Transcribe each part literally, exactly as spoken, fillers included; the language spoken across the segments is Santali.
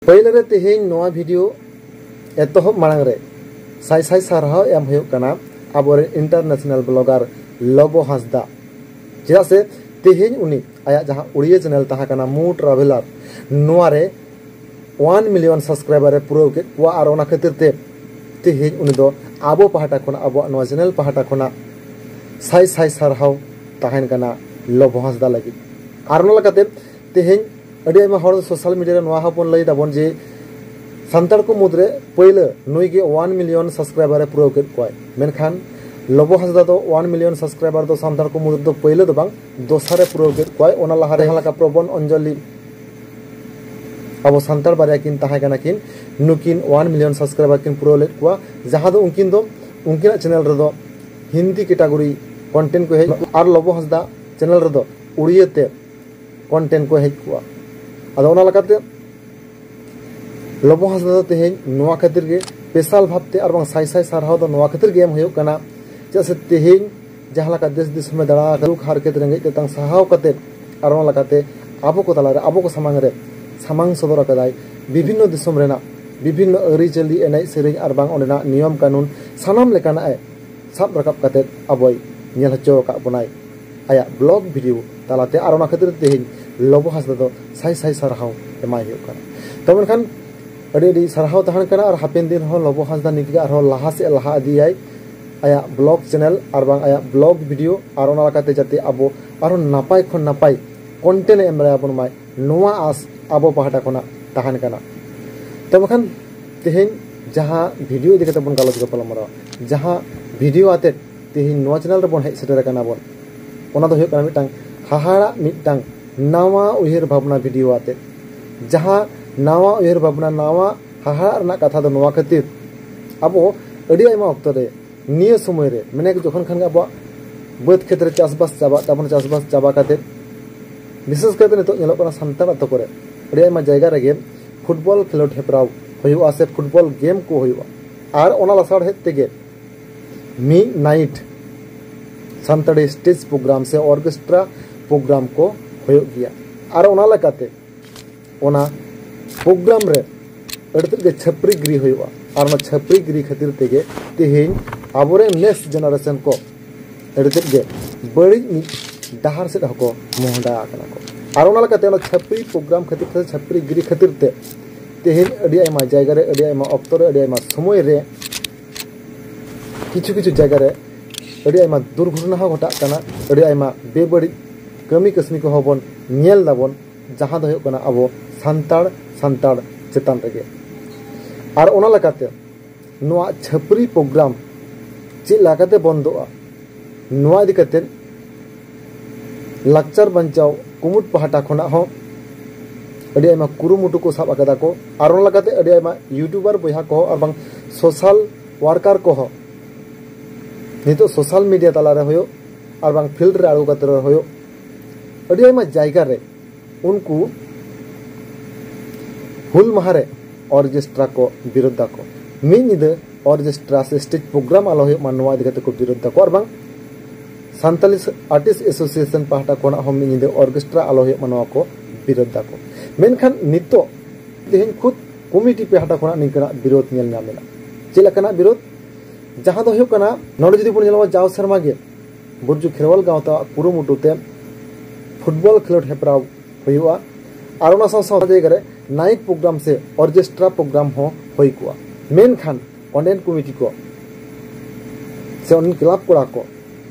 ᱯᱳᱭᱞᱳ ᱨᱮ ᱛᱮᱦᱮᱧ ᱱᱚᱣᱟ ᱵᱷᱤᱰᱤᱭᱳ ᱮᱛᱚᱦᱚᱵ ᱢᱟᱲᱟᱝ ᱨᱮ ᱥᱟᱭ ᱥᱟᱭ ᱥᱟᱨᱦᱟᱣ ᱮᱢ ᱦᱩᱭᱩᱜ ᱠᱟᱱᱟ ᱟᱵᱚᱨᱮᱱ ᱤᱱᱴᱟᱨᱱᱮᱥᱱᱟᱞ ᱵᱞᱚᱜᱟᱨ ᱞᱚᱵᱚ ᱦᱟᱸᱥᱫᱟ᱾ ᱪᱮᱫᱟᱜ ᱥᱮ ᱛᱮᱦᱮᱧ ᱩᱱᱤ ᱟᱭᱟᱜ ᱡᱟᱦᱟᱸ ᱩᱲᱤᱭᱟ ᱪᱮᱱᱮᱞ ᱛᱟᱦᱮᱸ ᱠᱟᱱᱟ ᱢᱩ ᱴᱨᱟᱵᱷᱮᱞᱟᱨ, ᱱᱚᱣᱟ ᱨᱮ ᱳᱣᱟᱱ ᱢᱤᱞᱤᱭᱚᱱ ᱥᱟᱵᱥᱠᱨᱟᱭᱵᱟᱨ ᱮ ᱯᱩᱨᱟᱹᱣ ᱠᱮᱫ ᱠᱚᱣᱟ᱾ ᱟᱨ ᱚᱱᱟ ᱠᱷᱟᱹᱛᱤᱨ ᱛᱮ ᱛᱮᱦᱮᱧ ᱩᱱᱤ ᱫᱚ ᱟᱵᱚ ᱯᱟᱦᱴᱟ ᱠᱷᱚᱱᱟᱜ, ᱟᱵᱚᱣᱟᱜ ᱱᱚᱣᱟ ᱪᱮᱱᱮᱞ ᱯᱟᱦᱴᱟ ᱠᱷᱚᱱᱟᱜ ᱥᱟᱭ ᱥᱟᱭ ᱥᱟᱨᱦᱟᱣ ᱛᱟᱦᱮᱱ ᱠᱟᱱᱟ ᱞᱚᱵᱚ ᱦᱟᱸᱥᱫᱟ ᱞᱟᱹᱜᱤᱫ᱾ ᱟᱨ ᱚᱱᱟ ᱞᱮᱠᱟᱛᱮ ᱛᱮᱦᱮᱧ ᱟᱹᱰᱤ ᱟᱭᱢᱟ ᱦᱚᱲ ᱥᱳᱥᱟᱞ ᱢᱤᱰᱤᱭᱟ ᱨᱮ ᱱᱚᱣᱟ ᱦᱚᱸᱵᱚᱱ ᱞᱟᱹᱭ ᱫᱟᱵᱚᱱ ᱡᱮ ᱥᱟᱱᱛᱟᱲ ᱠᱚ ᱢᱩᱫᱽᱨᱮ ᱯᱳᱭᱞᱳ ᱱᱩᱭ ᱜᱮ ᱳᱣᱟᱱ ᱢᱤᱞᱤᱭᱚᱱ ᱥᱟᱵᱥᱠᱨᱟᱭᱵᱟᱨ ᱮ ᱯᱩᱨᱟᱹᱣ ᱠᱮᱫ ᱠᱚᱣᱟᱭ᱾ ᱢᱮᱱᱠᱷᱟᱱ ᱞᱚᱵᱚ ᱦᱟᱸᱥᱫᱟ ᱫᱚ ᱳᱣᱟᱱ ᱢᱤᱞᱤᱭᱚᱱ ᱥᱟᱵᱥᱠᱨᱟᱭᱵᱟᱨ ᱫᱚ ᱥᱟᱱᱛᱟᱲ ᱠᱚ ᱢᱩᱫᱽ ᱨᱮᱫᱚ ᱯᱳᱭᱞᱳ ᱫᱚ ᱵᱟᱝ, ᱫᱚᱥᱟᱨ ᱮ ᱯᱩᱨᱟᱹᱣ ᱠᱮᱫ ᱠᱚᱣᱟᱭ᱾ ᱚᱱᱟ ᱞᱟᱦᱟᱨᱮ ᱡᱟᱦᱟᱸ ᱞᱮᱠᱟ ᱯᱨᱚᱵᱚᱱ ᱚᱧᱡᱚᱞᱤ, ᱟᱵᱚ ᱥᱟᱱᱛᱟᱲ ᱵᱟᱨᱭᱟ ᱠᱤᱱ ᱛᱟᱦᱮᱸ ᱠᱟᱱᱟ ᱠᱤᱱ, ᱱᱩᱠᱤᱱ ᱳᱣᱟᱱ ᱢᱤᱞᱤᱭᱚᱱ ᱥᱟᱵᱥᱠᱨᱟᱭᱵᱟᱨ ᱠᱤᱱ ᱯᱩᱨᱟᱹᱣ ᱞᱮᱫ ᱠᱚᱣᱟ, ᱡᱟᱦᱟᱸ ᱫᱚ ᱩᱱᱠᱤᱱ ᱫᱚ ᱩᱱᱠᱤᱱᱟᱜ ᱪᱮᱱᱮᱞ ᱨᱮᱫᱚ ᱦᱤᱱᱫᱤ ᱠᱮᱴᱟᱜᱚᱨᱤ ᱠᱚᱱᱴᱮᱱᱴ ᱠᱚ ᱦᱮᱡ, ᱟᱨ ᱞᱚᱵᱚ ᱦᱟᱸᱥᱫᱟ ᱪᱮᱱᱮᱞ ᱨᱮᱫᱚ ᱩᱲᱤᱭᱟᱹ ᱛᱮ ᱠᱚᱱᱴᱮᱱᱴ ᱠᱚ ᱦᱮᱡ ᱠᱚᱜᱼᱟ᱾ ᱟᱫᱚ ᱚᱱᱟ ᱞᱮᱠᱟᱛᱮ ᱞᱚᱵᱚ ᱦᱟᱸᱥᱫᱟ ᱫᱚ ᱛᱮᱦᱮᱧ ᱱᱚᱣᱟ ᱠᱷᱟᱹᱛᱤᱨ ᱜᱮ ᱥᱯᱮᱥᱟᱞ ᱵᱷᱟᱵᱽᱛᱮ ᱟᱨ ᱵᱟᱝ ᱥᱟᱭ ᱥᱟᱭ ᱥᱟᱨᱦᱟᱣ ᱫᱚ ᱱᱚᱣᱟ ᱠᱷᱟᱹᱛᱤᱨ ᱜᱮ ᱮᱢ ᱦᱩᱭᱩᱜ ᱠᱟᱱᱟ, ᱪᱮᱫᱟᱜ ᱥᱮ ᱛᱮᱦᱮᱧ ᱡᱟᱦᱟᱸ ᱞᱮᱠᱟ ᱫᱮᱥ ᱫᱤᱥᱚᱢᱮ ᱫᱟᱬᱟ ᱟᱠᱟᱫ, ᱫᱩᱠ ᱦᱟᱨᱠᱮᱛ ᱨᱮᱸᱜᱮᱡ ᱛᱮᱛᱟᱝ ᱥᱟᱦᱟᱣ ᱠᱟᱛᱮ ᱟᱨ ᱚᱱᱟ ᱞᱮᱠᱟᱛᱮ ᱟᱵᱚ ᱠᱚ ᱛᱟᱞᱟᱨᱮ, ᱟᱵᱚ ᱠᱚ ᱥᱟᱢᱟᱝ ᱨᱮ ᱥᱟᱢᱟᱝ ᱥᱚᱫᱚᱨ ᱟᱠᱟᱫᱟᱭ ᱵᱤᱵᱷᱤᱱᱱᱚ ᱫᱤᱥᱚᱢ ᱨᱮᱱᱟᱜ ᱵᱤᱵᱷᱤᱱᱱᱚ ᱟᱹᱨᱤᱪᱟᱹᱞᱤ, ᱮᱱᱮᱡ ᱥᱮᱨᱮᱧ ᱟᱨ ᱵᱟᱝ ᱚᱸᱰᱮᱱᱟᱜ ᱱᱤᱭᱚᱢ ᱠᱟᱹᱱᱩᱱ, ᱥᱟᱱᱟᱢ ᱞᱮᱠᱟᱱᱟᱜ ᱮ ᱥᱟᱵ ᱨᱟᱠᱟᱵ ᱠᱟᱛᱮ ᱟᱵᱚᱭ ᱧᱮᱞ ᱦᱚᱪᱚ ᱟᱠᱟᱫ ᱵᱚᱱᱟᱭ ᱟᱭᱟᱜ ᱵᱞᱚᱜ ᱵᱷᱤᱰᱤᱭᱳ ᱛᱟᱞᱟᱛᱮ᱾ ᱟᱨ ᱚᱱᱟ ᱠᱷᱟᱹᱛᱤᱨ ᱛᱮ ᱛᱮᱦᱮᱧ ᱞᱚᱵᱚ ᱦᱟᱸᱥᱫᱟ ᱫᱚ ᱥᱟᱭ ᱥᱟᱭ ᱥᱟᱨᱦᱟᱣ ᱮᱢᱟᱭ ᱦᱩᱭᱩᱜ ᱠᱟᱱᱟ᱾ ᱛᱚ ᱢᱮᱱᱠᱷᱟᱱ ᱟᱹᱰᱤ ᱟᱹᱰᱤ ᱥᱟᱨᱦᱟᱣ ᱛᱟᱦᱮᱱ ᱠᱟᱱᱟ, ᱟᱨ ᱦᱟᱯᱮᱱ ᱫᱤᱱ ᱦᱚᱸ ᱞᱚᱵᱚ ᱦᱟᱸᱥᱫᱟ ᱱᱤᱝᱠᱟᱹ ᱜᱮ ᱟᱨᱦᱚᱸ ᱞᱟᱦᱟ ᱥᱮᱫ ᱞᱟᱦᱟ ᱤᱫᱤᱭᱟᱭ ᱟᱭᱟᱜ ᱵᱞᱚᱜ ᱪᱮᱱᱮᱞ ᱟᱨ ᱵᱟᱝ ᱟᱭᱟᱜ ᱵᱞᱚᱜ ᱵᱷᱤᱰᱤᱭᱳ, ᱟᱨ ᱚᱱᱟ ᱞᱮᱠᱟᱛᱮ ᱡᱟᱛᱮ ᱟᱵᱚ ᱟᱨᱦᱚᱸ ᱱᱟᱯᱟᱭ ᱠᱷᱚᱱ ᱱᱟᱯᱟᱭ ᱠᱚᱱᱴᱮᱱᱴ ᱮ ᱮᱢ ᱫᱟᱲᱮᱭᱟᱵᱚᱱ ᱢᱟᱭ, ᱱᱚᱣᱟ ᱟᱥ ᱟᱵᱚ ᱯᱟᱦᱴᱟ ᱠᱷᱚᱱᱟᱜ ᱛᱟᱦᱮᱱ ᱠᱟᱱᱟ᱾ ᱛᱚ ᱢᱮᱱᱠᱷᱟᱱ ᱛᱮᱦᱮᱧ ᱡᱟᱦᱟᱸ ᱵᱷᱤᱰᱤᱭᱳ ᱤᱫᱤ ᱠᱟᱛᱮ ᱵᱚᱱ ᱜᱟᱞᱚᱪ ᱜᱟᱯᱟᱞ ᱢᱟᱨᱟᱣᱟ, ᱡᱟᱦᱟᱸ ᱵᱷᱤᱰᱤᱭᱳ ᱟᱛᱮ ᱛᱮᱦᱮᱧ ᱱᱚᱣᱟ ᱪᱮᱱᱮᱞ ᱨᱮᱵᱚᱱ ᱦᱮᱡ ᱥᱮᱴᱮᱨ ᱟᱠᱟᱱᱟ ᱵᱚᱱ, ᱚᱱᱟ ᱫᱚ ᱦᱩᱭᱩᱜ ᱠᱟᱱᱟ ᱢᱤᱫᱴᱟᱝ ᱦᱟᱦᱟᱲᱟᱜ, ᱢᱤᱫᱴᱟᱝ ᱱᱟᱣᱟ ᱩᱭᱦᱟᱹᱨ ᱵᱷᱟᱵᱽᱱᱟ ᱵᱷᱤᱰᱤᱭᱳ ᱟᱛᱮ᱾ ᱡᱟᱦᱟᱸ ᱱᱟᱣᱟ ᱩᱭᱦᱟᱹᱨ ᱵᱷᱟᱵᱽᱱᱟ, ᱱᱟᱣᱟ ᱦᱟᱦᱟᱲᱟᱜ ᱨᱮᱱᱟᱜ ᱠᱟᱛᱷᱟ ᱫᱚ ᱱᱚᱣᱟ ᱠᱷᱟᱹᱛᱤᱨ, ᱟᱵᱚ ᱟᱹᱰᱤ ᱟᱭᱢᱟ ᱚᱠᱛᱚ ᱨᱮ, ᱱᱤᱭᱟᱹ ᱥᱚᱢᱚᱭ ᱨᱮ, ᱢᱟᱱᱮ ᱡᱚᱠᱷᱚᱱ ᱠᱷᱟᱱ ᱜᱮ ᱟᱵᱚᱣᱟᱜ ᱵᱟᱹᱫᱽ ᱠᱷᱮᱛ ᱨᱮ ᱪᱟᱥᱵᱟᱥ ᱪᱟᱵᱟᱜ ᱛᱟᱵᱚᱱᱟ, ᱪᱟᱥᱵᱟᱥ ᱪᱟᱵᱟ ᱠᱟᱛᱮ, ᱵᱤᱥᱮᱥ ᱠᱟᱭᱛᱮ ᱱᱤᱛᱚᱜ ᱧᱮᱞᱚᱜ ᱠᱟᱱᱟ ᱥᱟᱱᱛᱟᱲ ᱟᱛᱳ ᱠᱚᱨᱮ ᱟᱹᱰᱤ ᱟᱭᱢᱟ ᱡᱟᱭᱜᱟ ᱨᱮᱜᱮ ᱯᱷᱩᱴᱵᱚᱞ ᱠᱷᱮᱞᱳᱰ ᱦᱮᱯᱨᱟᱣ ᱦᱩᱭᱩᱜᱼᱟ ᱥᱮ ᱯᱷᱩᱴᱵᱚᱞ ᱜᱮᱢ ᱠᱚ ᱦᱩᱭᱩᱜᱼᱟ᱾ ᱟᱨ ᱚᱱᱟ ᱞᱟᱥᱟᱲᱦᱮᱫ ᱛᱮᱜᱮ ᱢᱤᱫ ᱱᱟᱭᱤᱴ ᱥᱟᱱᱛᱟᱲᱤ ᱥᱴᱮᱡᱽ ᱯᱨᱳᱜᱨᱟᱢ ᱥᱮ ᱚᱨᱠᱮᱥᱴᱨᱟ ᱯᱨᱳᱜᱨᱟᱢ ᱠᱚ ᱦᱩᱭᱩᱜ ᱜᱮᱭᱟ᱾ ᱟᱨ ᱚᱱᱟ ᱞᱮᱠᱟᱛᱮ ᱚᱱᱟ ᱯᱨᱳᱜᱨᱟᱢ ᱨᱮ ᱟᱹᱰᱤ ᱛᱮᱫ ᱜᱮ ᱪᱷᱟᱹᱯᱨᱤ ᱜᱤᱨᱤ ᱦᱩᱭᱩᱜᱼᱟ᱾ ᱟᱨ ᱚᱱᱟ ᱪᱷᱟᱹᱯᱨᱤ ᱜᱤᱨᱤ ᱠᱷᱟᱹᱛᱤᱨ ᱛᱮᱜᱮ ᱛᱮᱦᱮᱧ ᱟᱵᱚᱨᱮᱱ ᱱᱮᱠᱥᱴ ᱡᱮᱱᱟᱨᱮᱥᱚᱱ ᱠᱚ ᱟᱹᱰᱤ ᱛᱮᱫ ᱜᱮ ᱵᱟᱹᱲᱤᱡ ᱢᱤᱫ ᱰᱟᱦᱟᱨ ᱥᱮᱫ ᱦᱚᱸᱠᱚ ᱢᱚᱦᱰᱟ ᱟᱠᱟᱱᱟ ᱠᱚ᱾ ᱟᱨ ᱚᱱᱟ ᱞᱮᱠᱟᱛᱮ ᱚᱱᱟ ᱪᱷᱟᱹᱯᱨᱤ ᱯᱨᱳᱜᱨᱟᱢ ᱠᱷᱟᱹᱛᱤᱨ ᱛᱮ, ᱪᱷᱟᱹᱯᱨᱤ ᱜᱤᱨᱤ ᱠᱷᱟᱹᱛᱤᱨ ᱛᱮ ᱛᱮᱦᱮᱧ ᱟᱹᱰᱤ ᱟᱭᱢᱟ ᱡᱟᱭᱜᱟ ᱨᱮ, ᱟᱹᱰᱤ ᱟᱭᱢᱟ ᱚᱠᱛᱚ ᱨᱮ, ᱟᱹᱰᱤ ᱟᱭᱢᱟ ᱥᱚᱢᱚᱭ ᱨᱮ ᱠᱤᱪᱷᱩ ᱠᱤᱪᱷᱩ ᱡᱟᱭᱜᱟ ᱨᱮ ᱟᱹᱰᱤ ᱟᱭᱢᱟ ᱫᱩᱨᱜᱷᱚᱴᱚᱱᱟ ᱦᱚᱸ ᱜᱷᱚᱴᱟᱜ ᱠᱟᱱᱟ, ᱟᱹᱰᱤ ᱟᱭᱢᱟ ᱵᱮᱵᱟᱹᱲᱤᱡ ᱠᱟᱹᱢᱤ ᱠᱟᱹᱥᱱᱤ ᱠᱚᱦᱚᱸ ᱵᱚᱱ ᱧᱮᱞ ᱫᱟᱵᱚᱱ, ᱡᱟᱦᱟᱸ ᱫᱚ ᱦᱩᱭᱩᱜ ᱠᱟᱱᱟ ᱟᱵᱚ ᱥᱟᱱᱛᱟᱲ, ᱥᱟᱱᱛᱟᱲ ᱪᱮᱛᱟᱱ ᱨᱮᱜᱮ᱾ ᱟᱨ ᱚᱱᱟ ᱞᱮᱠᱟᱛᱮ ᱱᱚᱣᱟ ᱪᱷᱟᱹᱯᱨᱤ ᱯᱨᱳᱜᱨᱟᱢ ᱪᱮᱫ ᱞᱮᱠᱟᱛᱮ ᱵᱚᱱᱫᱚᱜᱼᱟ, ᱱᱚᱣᱟ ᱤᱫᱤ ᱠᱟᱛᱮ ᱞᱟᱠᱪᱟᱨ ᱵᱟᱧᱪᱟᱣ ᱠᱩᱢᱩᱴ ᱯᱟᱦᱴᱟ ᱠᱷᱚᱱᱟᱜ ᱦᱚᱸ ᱟᱹᱰᱤ ᱟᱭᱢᱟ ᱠᱩᱨᱩᱢᱩᱴᱩ ᱠᱚ ᱥᱟᱵ ᱟᱠᱟᱫᱟ ᱠᱚ᱾ ᱟᱨ ᱚᱱᱟ ᱞᱮᱠᱟᱛᱮ ᱟᱹᱰᱤ ᱟᱭᱢᱟ ᱤᱭᱩᱴᱩᱵᱟᱨ ᱵᱚᱭᱦᱟ ᱠᱚᱦᱚᱸ ᱟᱨ ᱵᱟᱝ ᱥᱳᱥᱟᱞ ᱣᱟᱨᱠᱟᱨ ᱠᱚᱦᱚᱸ ᱱᱤᱛᱚᱜ ᱥᱳᱥᱟᱞ ᱢᱤᱰᱤᱭᱟ ᱛᱟᱞᱟᱨᱮ ᱦᱩᱭᱩᱜ ᱟᱨ ᱵᱟᱝ ᱯᱷᱤᱞᱰ ᱨᱮ ᱟᱬᱜᱚ ᱠᱟᱛᱮ ᱨᱮ ᱦᱩᱭᱩᱜ, ᱟᱹᱰᱤ ᱟᱭᱢᱟ ᱡᱟᱭᱜᱟ ᱨᱮ ᱩᱱᱠᱩ ᱦᱩᱞ ᱢᱟᱦᱟ ᱨᱮ ᱚᱨᱠᱮᱥᱴᱨᱟ ᱠᱚ ᱵᱤᱨᱳᱫᱷ ᱫᱟᱠᱚ᱾ ᱢᱤᱫ ᱧᱤᱫᱟᱹ ᱚᱨᱠᱮᱥᱴᱨᱟ ᱥᱮ ᱥᱴᱮᱡᱽ ᱯᱨᱳᱜᱨᱟᱢ ᱟᱞᱚ ᱦᱩᱭᱩᱜ ᱢᱟ, ᱱᱚᱣᱟ ᱤᱫᱤ ᱠᱟᱛᱮ ᱠᱚ ᱵᱤᱨᱳᱫᱷ ᱫᱟᱠᱚ᱾ ᱟᱨ ᱵᱟᱝ ᱥᱟᱱᱛᱟᱞᱤ ᱟᱨᱴᱤᱥᱴ ᱮᱥᱳᱥᱤᱭᱮᱥᱚᱱ ᱯᱟᱦᱴᱟ ᱠᱷᱚᱱᱟᱜ ᱦᱚᱸ ᱢᱤᱫ ᱧᱤᱫᱟᱹ ᱚᱨᱠᱮᱥᱴᱨᱟ ᱟᱞᱚ ᱦᱩᱭᱩᱜ ᱢᱟ, ᱱᱚᱣᱟ ᱠᱚ ᱵᱤᱨᱳᱫᱷ ᱫᱟᱠᱚ᱾ ᱢᱮᱱᱠᱷᱟᱱ ᱱᱤᱛᱚᱜ ᱛᱮᱦᱮᱧ ᱠᱷᱩᱫ ᱠᱚᱢᱤᱴᱤ ᱯᱟᱦᱴᱟ ᱠᱷᱚᱱᱟᱜ ᱱᱤᱝᱠᱟᱹᱱᱟᱜ ᱵᱤᱨᱳᱫᱷ ᱧᱮᱞ ᱧᱟᱢ ᱮᱱᱟ᱾ ᱪᱮᱫ ᱞᱮᱠᱟᱱᱟᱜ ᱵᱤᱨᱳᱫᱷ? ᱡᱟᱦᱟᱸ ᱫᱚ ᱦᱩᱭᱩᱜ ᱠᱟᱱᱟ, ᱱᱚᱰᱮ ᱡᱩᱫᱤ ᱵᱚᱱ ᱧᱮᱞᱟ, ᱡᱟᱣ ᱥᱮᱨᱢᱟ ᱜᱮ ᱵᱩᱨᱡᱩ ᱠᱷᱮᱨᱣᱟᱞ ᱜᱟᱶᱛᱟᱣᱟᱜ ᱠᱩᱨᱩᱢᱩᱴᱩ ᱛᱮ ᱯᱷᱩᱴᱵᱚᱞ ᱠᱷᱮᱞᱳᱰ ᱦᱮᱯᱨᱟᱣ ᱦᱩᱭᱩᱜᱼᱟ᱾ ᱟᱨ ᱚᱱᱟ ᱥᱟᱶ ᱥᱟᱶ ᱡᱟᱭᱜᱟ ᱨᱮ ᱱᱟᱭᱤᱴ ᱯᱨᱳᱜᱨᱟᱢ ᱥᱮ ᱚᱨᱠᱮᱥᱴᱨᱟ ᱯᱨᱳᱜᱨᱟᱢ ᱦᱚᱸ ᱦᱩᱭ ᱠᱚᱜᱼᱟ᱾ ᱢᱮᱱᱠᱷᱟᱱ ᱚᱸᱰᱮᱱ ᱠᱚᱢᱤᱴᱤ ᱠᱚ ᱥᱮ ᱚᱸᱰᱮᱱ ᱠᱞᱟᱵᱽ ᱠᱚᱲᱟ ᱠᱚ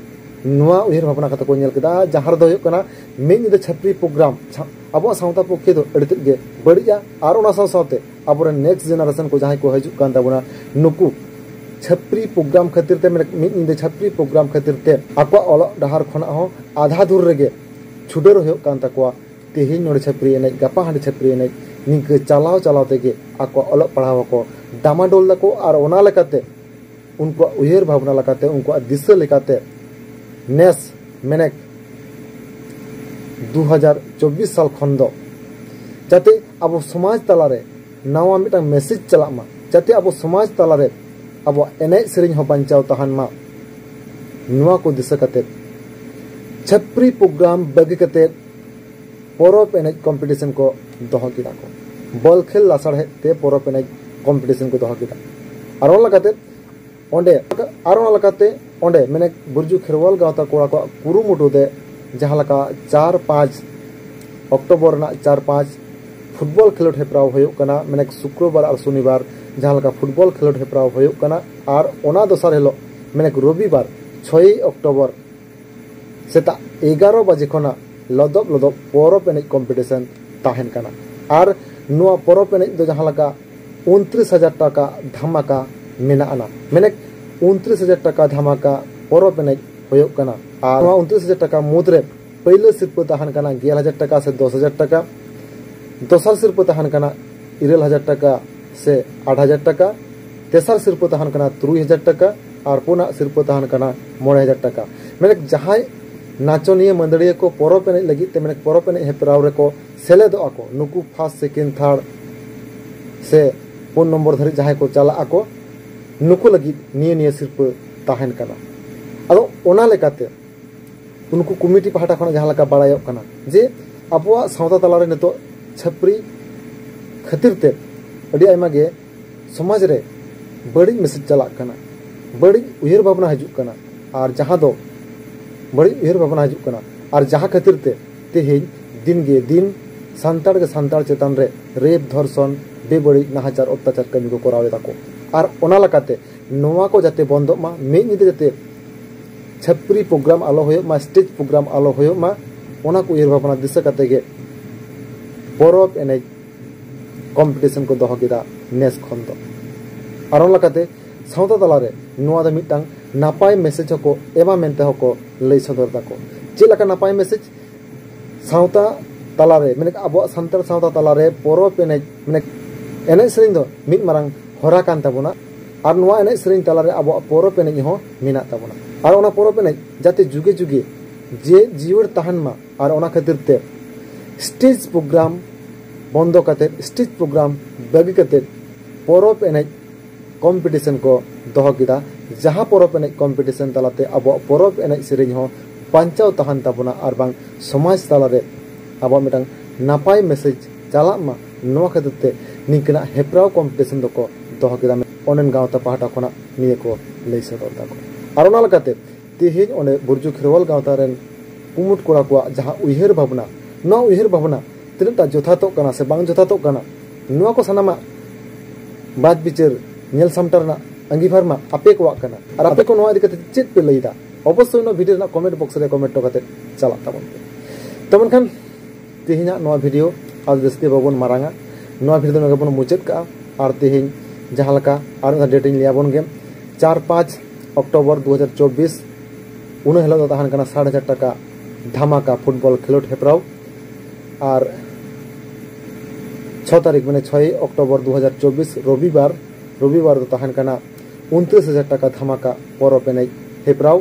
ᱱᱚᱣᱟ ᱩᱭᱦᱟᱹᱨ ᱵᱷᱟᱵᱽᱱᱟ ᱠᱟᱛᱮ ᱠᱚ ᱧᱮᱞ ᱠᱮᱫᱟ, ᱡᱟᱦᱟᱸ ᱨᱮᱫᱚ ᱦᱩᱭᱩᱜ ᱠᱟᱱᱟ ᱢᱤᱫ ᱧᱤᱫᱟᱹ ᱪᱷᱟᱹᱯᱨᱤ ᱯᱨᱳᱜᱨᱟᱢ ᱪᱷᱟ-, ᱟᱵᱚᱣᱟᱜ ᱥᱟᱶᱛᱟ ᱯᱚᱠᱠᱷᱮ ᱫᱚ ᱟᱹᱰᱤ ᱛᱮᱫ ᱜᱮ ᱵᱟᱹᱲᱤᱡᱼᱟ᱾ ᱟᱨ ᱚᱱᱟ ᱥᱟᱶ ᱥᱟᱶᱛᱮ ᱟᱵᱚᱨᱮᱱ ᱱᱮᱠᱥᱴ ᱡᱮᱱᱟᱨᱮᱥᱚᱱ ᱠᱚ ᱡᱟᱦᱟᱸᱭ ᱠᱚ ᱦᱤᱡᱩᱜ ᱠᱟᱱ ᱛᱟᱵᱚᱱᱟ, ᱱᱩᱠᱩ ᱪᱷᱟᱹᱯᱨᱤ ᱯᱨᱳᱜᱨᱟᱢ ᱠᱷᱟᱹᱛᱤᱨ ᱛᱮ, ᱢᱟᱱᱮ ᱢᱤᱫ ᱧᱤᱫᱟᱹ ᱪᱷᱟᱹᱯᱨᱤ ᱯᱨᱳᱜᱨᱟᱢ ᱠᱷᱟᱹᱛᱤᱨ ᱛᱮ ᱟᱠᱚᱣᱟᱜ ᱚᱞᱚᱜ ᱰᱟᱦᱟᱨ ᱠᱷᱚᱱᱟᱜ ᱦᱚᱸ ᱟᱫᱷᱟ ᱫᱷᱩᱨ ᱨᱮᱜᱮ ᱪᱷᱩᱰᱟᱹᱨ ᱦᱩᱭᱩᱜ ᱠᱟᱱ ᱛᱟᱠᱚᱣᱟ᱾ ᱛᱮᱦᱮᱧ ᱱᱚᱰᱮ ᱪᱷᱟᱹᱯᱨᱤ ᱮᱱᱮᱡ, ᱜᱟᱯᱟ ᱦᱟᱸᱰᱮ ᱪᱷᱟᱹᱯᱨᱤ ᱮᱱᱮᱡ, ᱱᱤᱝᱠᱟᱹ ᱪᱟᱞᱟᱣ ᱪᱟᱞᱟᱣ ᱛᱮᱜᱮ ᱟᱠᱚᱣᱟᱜ ᱚᱞᱚᱜ ᱯᱟᱲᱦᱟᱣ ᱦᱚᱸᱠᱚ ᱰᱟᱢᱟᱰᱳᱞ ᱫᱟᱠᱚ᱾ ᱟᱨ ᱚᱱᱟ ᱞᱮᱠᱟᱛᱮ ᱩᱱᱠᱩᱣᱟᱜ ᱩᱭᱦᱟᱹᱨ ᱵᱷᱟᱵᱽᱱᱟ ᱞᱮᱠᱟᱛᱮ, ᱩᱱᱠᱩᱣᱟᱜ ᱫᱤᱥᱟᱹ ᱞᱮᱠᱟᱛᱮ ᱱᱮᱥ ᱢᱮᱱᱮᱠ ᱫᱩ ᱦᱟᱡᱟᱨ ᱪᱚᱵᱵᱤᱥ ᱥᱟᱞ ᱠᱷᱚᱱ ᱫᱚ ᱡᱟᱛᱮ ᱟᱵᱚ ᱥᱚᱢᱟᱡᱽ ᱛᱟᱞᱟᱨᱮ ᱱᱟᱣᱟ ᱢᱤᱫᱴᱟᱝ ᱢᱮᱥᱮᱡᱽ ᱪᱟᱞᱟᱜ ᱢᱟ, ᱡᱟᱛᱮ ᱟᱵᱚ ᱥᱚᱢᱟᱡᱽ ᱛᱟᱞᱟᱨᱮ ᱟᱵᱚᱣᱟᱜ ᱮᱱᱮᱡ ᱥᱮᱨᱮᱧ ᱦᱚᱸ ᱵᱟᱧᱪᱟᱣ ᱛᱟᱦᱮᱱ ᱢᱟ, ᱱᱚᱣᱟ ᱠᱚ ᱫᱤᱥᱟᱹ ᱠᱟᱛᱮ ᱪᱷᱟᱹᱯᱨᱤ ᱯᱨᱳᱜᱨᱟᱢ ᱵᱟᱹᱜᱤ ᱠᱟᱛᱮ ᱯᱚᱨᱚᱵᱽ ᱮᱱᱮᱡ ᱠᱚᱢᱯᱤᱴᱤᱥᱚᱱ ᱠᱚ ᱫᱚᱦᱚ ᱠᱮᱫᱟ ᱠᱚ᱾ ᱵᱚᱞ ᱠᱷᱮᱞ ᱞᱟᱥᱟᱲᱦᱮᱫ ᱛᱮ ᱯᱚᱨᱚᱵᱽ ᱮᱱᱮᱡ ᱠᱚᱢᱯᱤᱴᱤᱥᱚᱱ ᱠᱚ ᱫᱚᱦᱚ ᱠᱮᱫᱟ᱾ ᱟᱨ ᱚᱱᱟ ᱞᱮᱠᱟᱛᱮ ᱚᱸᱰᱮ ᱟᱨ ᱚᱱᱟ ᱞᱮᱠᱟᱛᱮ ᱚᱸᱰᱮ ᱢᱮᱱᱮᱠ ᱵᱩᱨᱡᱩ ᱠᱷᱮᱨᱣᱟᱞ ᱜᱟᱶᱛᱟ ᱠᱚᱲᱟ ᱠᱚᱣᱟᱜ ᱠᱩᱨᱩᱢᱩᱴᱩ ᱛᱮ ᱡᱟᱦᱟᱸ ᱞᱮᱠᱟ ᱪᱟᱨ ᱯᱟᱸᱪ ᱚᱠᱴᱳᱵᱚᱨ ᱨᱮᱱᱟᱜ ᱪᱟᱨ ᱯᱟᱸᱪ ᱯᱷᱩᱴᱵᱚᱞ ᱠᱷᱮᱞᱳᱰ ᱦᱮᱯᱨᱟᱣ ᱦᱩᱭᱩᱜ ᱠᱟᱱᱟ, ᱢᱮᱱᱮᱠ ᱥᱩᱠᱨᱚᱵᱟᱨ ᱟᱨ ᱥᱚᱱᱤᱵᱟᱨ ᱡᱟᱦᱟᱸ ᱞᱮᱠᱟ ᱯᱷᱩᱴᱵᱚᱞ ᱠᱷᱮᱞᱳᱰ ᱦᱮᱯᱨᱟᱣ ᱦᱩᱭᱩᱜ ᱠᱟᱱᱟ᱾ ᱟᱨ ᱚᱱᱟ ᱫᱚᱥᱟᱨ ᱦᱤᱞᱳᱜ ᱢᱮᱱᱮᱠ ᱨᱚᱵᱤᱵᱟᱨ ᱪᱷᱚᱭ ᱚᱠᱴᱳᱵᱚᱨ ᱥᱮᱛᱟᱜ ᱮᱜᱟᱨᱚ ᱵᱟᱡᱮ ᱠᱷᱚᱱᱟᱜ ᱞᱚᱫᱚᱵ ᱞᱚᱫᱚᱵ ᱯᱚᱨᱚᱵᱽ ᱮᱱᱮᱡ ᱠᱚᱢᱯᱤᱴᱤᱥᱚᱱ ᱛᱟᱦᱮᱱ ᱠᱟᱱᱟ᱾ ᱟᱨ ᱱᱚᱣᱟ ᱯᱚᱨᱚᱵᱽ ᱮᱱᱮᱡ ᱫᱚ ᱡᱟᱦᱟᱸ ᱞᱮᱠᱟ ᱩᱱᱛᱨᱤᱥ ᱦᱟᱡᱟᱨ ᱴᱟᱠᱟ ᱫᱷᱟᱢᱟᱠᱟ ᱢᱮᱱᱟᱜ ᱟᱱᱟ, ᱢᱮᱱᱮᱠ ᱩᱱᱛᱨᱤᱥ ᱦᱟᱡᱟᱨ ᱴᱟᱠᱟ ᱫᱷᱟᱢᱟᱠᱟ ᱯᱚᱨᱚᱵᱽ ᱮᱱᱮᱡ ᱦᱩᱭᱩᱜ ᱠᱟᱱᱟ᱾ ᱟᱨ ᱱᱚᱣᱟ ᱩᱱᱛᱨᱤᱥ ᱦᱟᱡᱟᱨ ᱴᱟᱠᱟ ᱢᱩᱫᱽᱨᱮ ᱯᱳᱭᱞᱳ ᱥᱤᱨᱯᱟᱹ ᱛᱟᱦᱮᱱ ᱠᱟᱱᱟ ᱜᱮᱞ ᱦᱟᱡᱟᱨ ᱴᱟᱠᱟ ᱥᱮ ᱫᱚᱥ ᱦᱟᱡᱟᱨ ᱴᱟᱠᱟ, ᱫᱚᱥᱟᱨ ᱥᱤᱨᱯᱟᱹ ᱛᱟᱦᱮᱱ ᱠᱟᱱᱟ ᱤᱨᱟᱹᱞ ᱦᱟᱡᱟᱨ ᱴᱟᱠᱟ ᱥᱮ ᱟᱴ ᱦᱟᱡᱟᱨ ᱴᱟᱠᱟ, ᱛᱮᱥᱟᱨ ᱥᱤᱨᱯᱟᱹ ᱛᱟᱦᱮᱱ ᱠᱟᱱᱟ ᱛᱩᱨᱩᱭ ᱦᱟᱡᱟᱨ ᱴᱟᱠᱟ ᱟᱨ ᱯᱩᱱᱟᱜ ᱥᱤᱨᱯᱟᱹ ᱛᱟᱦᱮᱱ ᱠᱟᱱᱟ ᱢᱚᱬᱮ ᱦᱟᱡᱟᱨ ᱴᱟᱠᱟ᱾ ᱢᱮᱱᱮᱠ ᱡᱟᱦᱟᱸᱭ ᱱᱟᱪᱚᱱᱤᱭᱟᱹ ᱢᱟᱹᱫᱟᱹᱲᱤᱭᱟᱹ ᱠᱚ ᱯᱚᱨᱚᱵᱽ ᱮᱱᱮᱡ ᱞᱟᱹᱜᱤᱫ ᱛᱮ ᱢᱮᱱᱮᱠ ᱯᱚᱨᱚᱵᱽ ᱮᱱᱮᱡ ᱦᱮᱯᱨᱟᱣ ᱨᱮᱠᱚ ᱥᱮᱞᱮᱫᱚᱜ ᱟᱠᱚ, ᱱᱩᱠᱩ ᱯᱷᱟᱥᱴ, ᱥᱮᱠᱮᱱᱰ, ᱛᱷᱟᱨᱰ ᱥᱮ ᱯᱩᱱ ᱱᱚᱢᱵᱚᱨ ᱫᱷᱟᱹᱨᱤᱡ ᱡᱟᱦᱟᱸᱭ ᱠᱚ ᱪᱟᱞᱟᱜ ᱟᱠᱚ, ᱱᱩᱠᱩ ᱞᱟᱹᱜᱤᱫ ᱱᱤᱭᱟᱹ ᱱᱤᱭᱟᱹ ᱥᱤᱨᱯᱟᱹ ᱛᱟᱦᱮᱱ ᱠᱟᱱᱟ᱾ ᱟᱫᱚ ᱚᱱᱟ ᱞᱮᱠᱟᱛᱮ ᱩᱱᱠᱩ ᱠᱚᱢᱤᱴᱤ ᱯᱟᱦᱴᱟ ᱠᱷᱚᱱᱟᱜ ᱡᱟᱦᱟᱸ ᱞᱮᱠᱟ ᱵᱟᱲᱟᱭᱚᱜ ᱠᱟᱱᱟ ᱡᱮ ᱟᱵᱚᱣᱟᱜ ᱥᱟᱶᱛᱟ ᱛᱟᱞᱟᱨᱮ ᱱᱤᱛᱚᱜ ᱪᱷᱟᱹᱯᱨᱤ ᱠᱷᱟᱹᱛᱤᱨ ᱛᱮ ᱟᱹᱰᱤ ᱟᱭᱢᱟ ᱜᱮ ᱥᱚᱢᱟᱡᱽ ᱨᱮ ᱵᱟᱹᱲᱤᱡ ᱢᱮᱥᱮᱡᱽ ᱪᱟᱞᱟᱜ ᱠᱟᱱᱟ, ᱵᱟᱹᱲᱤᱡ ᱩᱭᱦᱟᱹᱨ ᱵᱷᱟᱵᱽᱱᱟ ᱦᱤᱡᱩᱜ ᱠᱟᱱᱟ, ᱟᱨ ᱡᱟᱦᱟᱸ ᱫᱚ ᱵᱟᱹᱲᱤᱡ ᱩᱭᱦᱟᱹᱨ ᱵᱷᱟᱵᱽᱱᱟ ᱦᱤᱡᱩᱜ ᱠᱟᱱᱟ, ᱟᱨ ᱡᱟᱦᱟᱸ ᱠᱷᱟᱹᱛᱤᱨ ᱛᱮ ᱛᱮᱦᱮᱧ ᱫᱤᱱ ᱜᱮ ᱫᱤᱱ ᱥᱟᱱᱛᱟᱲ ᱜᱮ ᱥᱟᱱᱛᱟᱲ ᱪᱮᱛᱟᱱ ᱨᱮ ᱨᱮᱯ, ᱫᱷᱚᱨᱥᱚᱱ, ᱵᱮᱵᱟᱹᱲᱤᱡ, ᱱᱟᱦᱟᱪᱟᱨ, ᱚᱛᱛᱟᱪᱟᱨ ᱠᱟᱹᱢᱤ ᱠᱚ ᱠᱚᱨᱟᱣ ᱮᱫᱟ ᱠᱚ᱾ ᱟᱨ ᱚᱱᱟ ᱞᱮᱠᱟᱛᱮ ᱱᱚᱣᱟ ᱠᱚ ᱡᱟᱛᱮ ᱵᱚᱱᱫᱚᱜ ᱢᱟ, ᱢᱤᱫ ᱧᱤᱫᱟᱹ ᱡᱟᱛᱮ ᱪᱷᱟᱹᱯᱨᱤ ᱯᱨᱳᱜᱨᱟᱢ ᱟᱞᱚ ᱦᱩᱭᱩᱜ ᱢᱟ, ᱥᱴᱮᱡᱽ ᱯᱨᱳᱜᱨᱟᱢ ᱟᱞᱚ ᱦᱩᱭᱩᱜ ᱢᱟ, ᱚᱱᱟ ᱠᱚ ᱩᱭᱦᱟᱹᱨ ᱵᱷᱟᱵᱽᱱᱟ ᱫᱤᱥᱟᱹ ᱠᱟᱛᱮ ᱜᱮ ᱯᱚᱨᱚᱵᱽ ᱮᱱᱮᱡ ᱠᱚᱢᱯᱤᱴᱤᱥᱚᱱ ᱠᱚ ᱫᱚᱦᱚ ᱠᱮᱫᱟ ᱱᱮᱥ ᱠᱷᱚᱱ ᱫᱚ᱾ ᱟᱨ ᱚᱱᱟ ᱞᱮᱠᱟᱛᱮ ᱥᱟᱶᱛᱟ ᱛᱟᱞᱟᱨᱮ ᱱᱚᱣᱟ ᱫᱚ ᱢᱤᱫᱴᱟᱝ ᱱᱟᱯᱟᱭ ᱢᱮᱥᱮᱡᱽ ᱦᱚᱸᱠᱚ ᱮᱢᱟ ᱢᱮᱱᱛᱮ ᱦᱚᱸᱠᱚ ᱞᱟᱹᱭ ᱥᱚᱫᱚᱨ ᱫᱟᱠᱚ᱾ ᱪᱮᱫ ᱞᱮᱠᱟ ᱱᱟᱯᱟᱭ ᱢᱮᱥᱮᱡᱽ? ᱥᱟᱶᱛᱟ ᱛᱟᱞᱟᱨᱮ, ᱢᱮᱱᱮᱠ ᱟᱵᱚᱣᱟᱜ ᱥᱟᱱᱛᱟᱲ ᱥᱟᱶᱛᱟ ᱛᱟᱞᱟᱨᱮ ᱯᱚᱨᱚᱵᱽ ᱮᱱᱮᱡ, ᱢᱮᱱᱮᱠ ᱮᱱᱮᱡ ᱥᱮᱨᱮᱧ ᱫᱚ ᱢᱤᱫ ᱢᱟᱨᱟᱝ ᱦᱚᱨᱟ ᱠᱟᱱ ᱛᱟᱵᱚᱱᱟ᱾ ᱟᱨ ᱱᱚᱣᱟ ᱮᱱᱮᱡ ᱥᱮᱨᱮᱧ ᱛᱟᱞᱟᱨᱮ ᱟᱵᱚᱣᱟᱜ ᱯᱚᱨᱚᱵᱽ ᱮᱱᱮᱡ ᱦᱚᱸ ᱢᱮᱱᱟᱜ ᱛᱟᱵᱚᱱᱟ᱾ ᱟᱨ ᱚᱱᱟ ᱯᱚᱨᱚᱵᱽ ᱮᱱᱮᱡ ᱡᱟᱛᱮ ᱡᱩᱜᱮ ᱡᱩᱜᱮ ᱡᱮ ᱡᱤᱭᱟᱹᱲ ᱛᱟᱦᱮᱱ ᱢᱟ, ᱟᱨ ᱚᱱᱟ ᱠᱷᱟᱹᱛᱤᱨ ᱛᱮ ᱥᱴᱮᱡᱽ ᱯᱨᱳᱜᱨᱟᱢ ᱵᱚᱱᱫᱚ ᱠᱟᱛᱮ, ᱥᱴᱮᱡᱽ ᱯᱨᱳᱜᱨᱟᱢ ᱵᱟᱹᱜᱤ ᱠᱟᱛᱮ ᱯᱚᱨᱚᱵᱽ ᱮᱱᱮᱡ ᱠᱚᱢᱯᱤᱴᱤᱥᱚᱱ ᱠᱚ ᱫᱚᱦᱚ ᱠᱮᱫᱟ, ᱡᱟᱦᱟᱸ ᱯᱚᱨᱚᱵᱽ ᱮᱱᱮᱡ ᱠᱚᱢᱯᱤᱴᱤᱥᱚᱱ ᱛᱟᱞᱟᱛᱮ ᱟᱵᱚᱣᱟᱜ ᱯᱚᱨᱚᱵᱽ ᱮᱱᱮᱡ ᱥᱮᱨᱮᱧ ᱦᱚᱸ ᱵᱟᱧᱪᱟᱣ ᱛᱟᱦᱮᱱ ᱛᱟᱵᱚᱱᱟ, ᱟᱨ ᱵᱟᱝ ᱥᱚᱢᱟᱡᱽ ᱛᱟᱞᱟᱨᱮ ᱟᱵᱚᱣᱟᱜ ᱢᱤᱫᱴᱟᱝ ᱱᱟᱯᱟᱭ ᱢᱮᱥᱮᱡᱽ ᱪᱟᱞᱟᱜ ᱢᱟ, ᱱᱚᱣᱟ ᱠᱷᱟᱹᱛᱤᱨ ᱛᱮ ᱱᱤᱝᱠᱟᱹᱱᱟᱜ ᱦᱮᱯᱨᱟᱣ ᱠᱚᱢᱯᱤᱴᱤᱥᱚᱱ ᱫᱚᱠᱚ ᱫᱚᱦᱚ ᱠᱮᱫᱟ᱾ ᱚᱸᱰᱮᱱ ᱜᱟᱶᱛᱟ ᱯᱟᱦᱴᱟ ᱠᱷᱚᱱᱟᱜ ᱱᱤᱭᱟᱹ ᱠᱚ ᱞᱟᱹᱭ ᱥᱚᱫᱚᱨ ᱫᱟᱠᱚ᱾ ᱟᱨ ᱚᱱᱟ ᱞᱮᱠᱟᱛᱮ ᱛᱮᱦᱮᱧ ᱚᱸᱰᱮ ᱵᱩᱨᱡᱩ ᱠᱷᱮᱨᱣᱟᱞ ᱜᱟᱶᱛᱟ ᱨᱮᱱ ᱠᱩᱢᱩᱴ ᱠᱚᱲᱟ ᱠᱚᱣᱟᱜ ᱡᱟᱦᱟᱸ ᱩᱭᱦᱟᱹᱨ ᱵᱷᱟᱵᱽᱱᱟ, ᱱᱚᱣᱟ ᱩᱭᱦᱟᱹᱨ ᱵᱷᱟᱵᱽᱱᱟ ᱛᱤᱱᱟᱹᱜ ᱴᱟ ᱡᱚᱛᱷᱟᱛᱚᱜ ᱠᱟᱱᱟ ᱥᱮ ᱵᱟᱝ ᱡᱚᱛᱷᱟᱛᱚᱜ ᱠᱟᱱᱟ, ᱱᱚᱣᱟ ᱠᱚ ᱥᱟᱱᱟᱢᱟᱜ ᱵᱟᱪ ᱵᱤᱪᱟᱹᱨ ᱧᱮᱞ ᱥᱟᱢᱴᱟᱣ ᱨᱮᱱᱟᱜ ᱟᱸᱜᱤᱵᱷᱟᱨ ᱢᱟ ᱟᱯᱮ ᱠᱚᱣᱟᱜ ᱠᱟᱱᱟ᱾ ᱟᱨ ᱟᱯᱮ ᱠᱚ ᱱᱚᱣᱟ ᱤᱫᱤ ᱠᱟᱛᱮ ᱪᱮᱫ ᱯᱮ ᱞᱟᱹᱭᱫᱟ, ᱚᱵᱚᱥᱥᱳᱭ ᱱᱚᱣᱟ ᱵᱷᱤᱰᱤᱭᱳ ᱨᱮᱱᱟᱜ ᱠᱚᱢᱮᱱᱴ ᱵᱚᱠᱥ ᱨᱮ ᱠᱚᱢᱮᱱᱴ ᱦᱚᱴᱚ ᱠᱟᱛᱮ ᱪᱟᱞᱟᱜ ᱛᱟᱵᱚᱱ ᱯᱮ᱾ ᱛᱚ ᱢᱮᱱᱠᱷᱟᱱ ᱛᱮᱦᱮᱧᱟᱜ ᱱᱚᱣᱟ ᱵᱷᱤᱰᱤᱭᱳ ᱟᱨ ᱡᱟᱹᱥᱛᱤ ᱵᱟᱵᱚᱱ ᱢᱟᱨᱟᱝᱟ, ᱱᱚᱣᱟ ᱵᱷᱤᱰᱤᱭᱳ ᱫᱚ ᱱᱚᱰᱮ ᱵᱚᱱ ᱢᱩᱪᱟᱹᱫ ᱠᱟᱜᱼᱟ᱾ ᱟᱨ ᱛᱮᱦᱮᱧ ᱡᱟᱦᱟᱸ ᱞᱮᱠᱟ ᱟᱨ ᱢᱤᱫ ᱫᱷᱟᱣ ᱰᱮᱴ ᱤᱧ ᱞᱟᱹᱭ ᱟᱵᱚᱱ ᱜᱮ, ᱪᱟᱨ ᱯᱟᱸᱪ ᱚᱠᱴᱳᱵᱚᱨ ᱫᱩ ᱦᱟᱡᱟᱨ ᱪᱚᱵᱵᱤᱥ, ᱩᱱᱟᱹᱜ ᱦᱤᱞᱳᱜ ᱫᱚ ᱛᱟᱦᱮᱱ ᱠᱟᱱᱟ ᱥᱟᱴ ᱦᱟᱡᱟᱨ ᱴᱟᱠᱟ ᱫᱷᱟᱢᱟᱠᱟ ᱯᱷᱩᱴᱵᱚᱞ ᱠᱷᱮᱞᱳᱰ ᱦᱮᱯᱨᱟᱣ᱾ ᱟᱨ ᱪᱷᱚ ᱛᱟᱹᱨᱤᱠᱷ ᱢᱟᱱᱮ ᱪᱷᱚᱭ ᱚᱠᱴᱳᱵᱚᱨ ᱫᱩ ᱦᱟᱡᱟᱨ ᱪᱚᱵᱵᱤᱥ ᱨᱚᱵᱤᱵᱟᱨ, ᱨᱚᱵᱤᱵᱟᱨ ᱫᱚ ᱛᱟᱦᱮᱱ ᱠᱟᱱᱟ ᱩᱱᱛᱨᱤᱥ ᱦᱟᱡᱟᱨ ᱴᱟᱠᱟ ᱫᱷᱟᱢᱟᱠᱟ ᱯᱚᱨᱚᱵᱽ ᱮᱱᱮᱡ ᱦᱮᱯᱨᱟᱣ᱾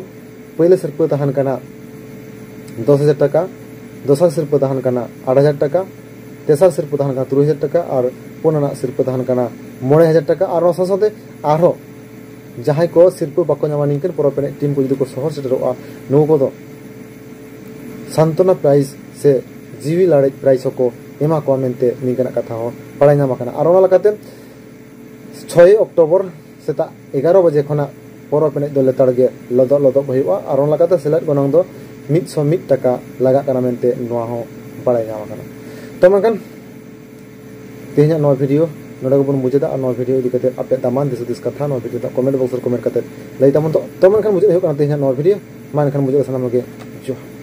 ᱯᱳᱭᱞᱳ ᱥᱤᱨᱯᱟᱹ ᱛᱟᱦᱮᱱ ᱠᱟᱱᱟ ᱫᱚᱥ ᱦᱟᱡᱟᱨ ᱴᱟᱠᱟ, ᱫᱚᱥᱟᱨ ᱥᱤᱨᱯᱟᱹ ᱛᱟᱦᱮᱱ ᱠᱟᱱᱟ ᱟᱴ ᱦᱟᱡᱟᱨ ᱴᱟᱠᱟ, ᱛᱮᱥᱟᱨ ᱥᱤᱨᱯᱟᱹ ᱛᱟᱦᱮᱱ ᱠᱟᱱᱟ ᱛᱩᱨᱩᱭ ᱦᱟᱡᱟᱨ ᱴᱟᱠᱟ ᱟᱨ ᱯᱩᱱ ᱟᱱᱟᱜ ᱥᱤᱨᱯᱟᱹ ᱛᱟᱦᱮᱱ ᱠᱟᱱᱟ ᱢᱚᱬᱮ ᱦᱟᱡᱟᱨ ᱴᱟᱠᱟ᱾ ᱟᱨ ᱚᱱᱟ ᱥᱟᱶ ᱥᱟᱶᱛᱮ ᱟᱨᱦᱚᱸ ᱡᱟᱦᱟᱸᱭ ᱠᱚ ᱥᱤᱨᱯᱟᱹ ᱵᱟᱠᱚ ᱧᱟᱢᱟ, ᱱᱤᱝᱠᱟᱹᱱ ᱯᱚᱨᱚᱵᱽ ᱮᱱᱮᱡ ᱴᱤᱢ ᱠᱚ ᱡᱩᱫᱤ ᱠᱚ ᱥᱚᱦᱚᱨ ᱥᱮᱴᱮᱨᱚᱜᱼᱟ, ᱱᱩᱠᱩ ᱠᱚᱫᱚ ᱥᱟᱱᱛᱚᱱᱟ ᱯᱨᱟᱭᱤᱡᱽ ᱥᱮ ᱡᱤᱣᱤ ᱞᱟᱲᱮᱡ ᱯᱨᱟᱭᱤᱡᱽ ᱦᱚᱸᱠᱚ ᱮᱢᱟ ᱠᱚᱣᱟ ᱢᱮᱱᱛᱮ ᱱᱤᱝᱠᱟᱹᱱᱟᱜ ᱠᱟᱛᱷᱟ ᱦᱚᱸ ᱵᱟᱲᱟᱭ ᱧᱟᱢ ᱟᱠᱟᱱᱟ᱾ ᱟᱨ ᱚᱱᱟ ᱞᱮᱠᱟᱛᱮ ᱪᱷᱚᱭ ᱚᱠᱴᱳᱵᱚᱨ ᱥᱮᱛᱟᱜ ᱮᱜᱟᱨᱚ ᱵᱟᱡᱮ ᱠᱷᱚᱱᱟᱜ ᱯᱚᱨᱚᱵᱽ ᱮᱱᱮᱡ ᱫᱚ ᱞᱮᱛᱟᱲ ᱜᱮ ᱞᱚᱫᱚᱜ ᱞᱚᱫᱚᱜ ᱦᱩᱭᱩᱜᱼᱟ᱾ ᱟᱨ ᱚᱱᱟ ᱞᱮᱠᱟᱛᱮ ᱥᱮᱞᱮᱫ ᱜᱚᱱᱚᱝ ᱫᱚ ᱢᱤᱫᱥᱚ ᱢᱤᱫ ᱴᱟᱠᱟ ᱞᱟᱜᱟᱜ ᱠᱟᱱᱟ ᱢᱮᱱᱛᱮ ᱱᱚᱣᱟ ᱦᱚᱸ ᱵᱟᱲᱟᱭ ᱧᱟᱢ ᱟᱠᱟᱱᱟ᱾ ᱛᱚ ᱢᱮᱱᱠᱷᱟᱱ ᱛᱮᱦᱮᱧᱟᱜ ᱱᱚᱣᱟ ᱵᱷᱤᱰᱤᱭᱳ ᱱᱚᱰᱮ ᱜᱮᱵᱚᱱ ᱢᱩᱪᱟᱹᱫᱟ᱾ ᱟᱨ ᱱᱚᱣᱟ ᱵᱷᱤᱰᱤᱭᱳ ᱤᱫᱤ ᱠᱟᱛᱮ ᱟᱯᱮᱭᱟᱜ ᱫᱟᱢᱟᱱ ᱫᱤᱥ ᱦᱩᱫᱤᱥ ᱠᱟᱛᱷᱟ ᱱᱚᱣᱟ ᱵᱷᱤᱰᱤᱭᱳ ᱨᱮᱱᱟᱜ ᱠᱚᱢᱮᱱᱴ ᱵᱚᱠᱥ ᱨᱮ ᱠᱚᱢᱮᱱᱴ ᱠᱟᱛᱮ ᱞᱟᱹᱭ ᱛᱟᱵᱚᱱ ᱛᱚ᱾ ᱛᱚ ᱢᱮᱱᱠᱷᱟᱱ ᱢᱩᱪᱟᱹᱫ ᱦᱩᱭᱩᱜ ᱠᱟᱱᱟ ᱛᱮᱦᱮᱧᱟᱜ ᱱᱚᱣᱟ ᱵᱷᱤᱰᱤᱭᱳ᱾ ᱢᱟ ᱮᱱᱠᱷᱟᱱ ᱢᱩᱪᱟᱹᱫ ᱨᱮ ᱥᱟᱱᱟᱢ ᱠᱚᱜᱮ ᱡᱚᱦᱟᱨ᱾